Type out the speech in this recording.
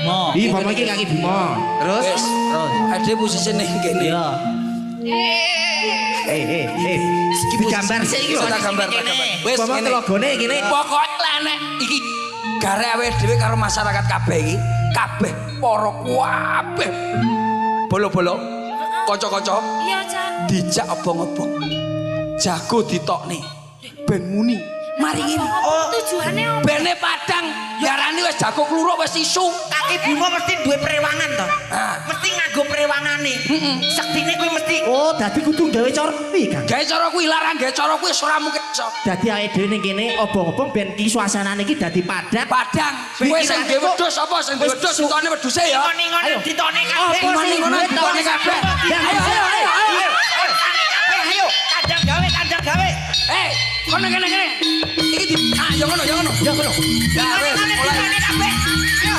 Bima. Iki Bima iki kaki Bima. Terus Wis, Terus. ade posisine ning kene. Iya. eh eh eh digambar sik iki lho. Tak gambar, tak gambar. Wis Bima ngene. telogone kene. Pokoke lek nek iki garek awake dhewe karo masyarakat kabeh iki, kabeh para kabeh. Bolo-bolo, kanca-kanca Iya, Cak. dijak obong-obong. Jago ditokne. Ben muni. Mari ngene. Oh, tujuane apa? Bene padang, yarani wis jago kluruk wis isu. Kaki Bima mesti duwe prewangan to. Ah. Mesti nganggo prewangane. Sektine kuwi mesti Oh, dadi kudu gawe cara kuwi, Kang. Gawe cara kuwi larang gawe cara kuwi wis ora mungkin iso. Dadi awake dhewe ning kene obong-obong ben iki suasanane iki dadi padang. Padang, kowe sing duwe wedhus apa sing duwe wedhus ditokne wedhuse ya. ngoni-ngoni ditokne kabeh. Apa sing Ngono duwe ditokne kabeh. Ayo ayo ayo ayo. Tokne kabeh ayo. Kandang gawe, kandang gawe. Eh, kono kene kene. Iki di ah ya ngono ya ngono. Ya ngono. Ya wis Ngoni-ngoni mulai. ditokne kabeh. Ayo.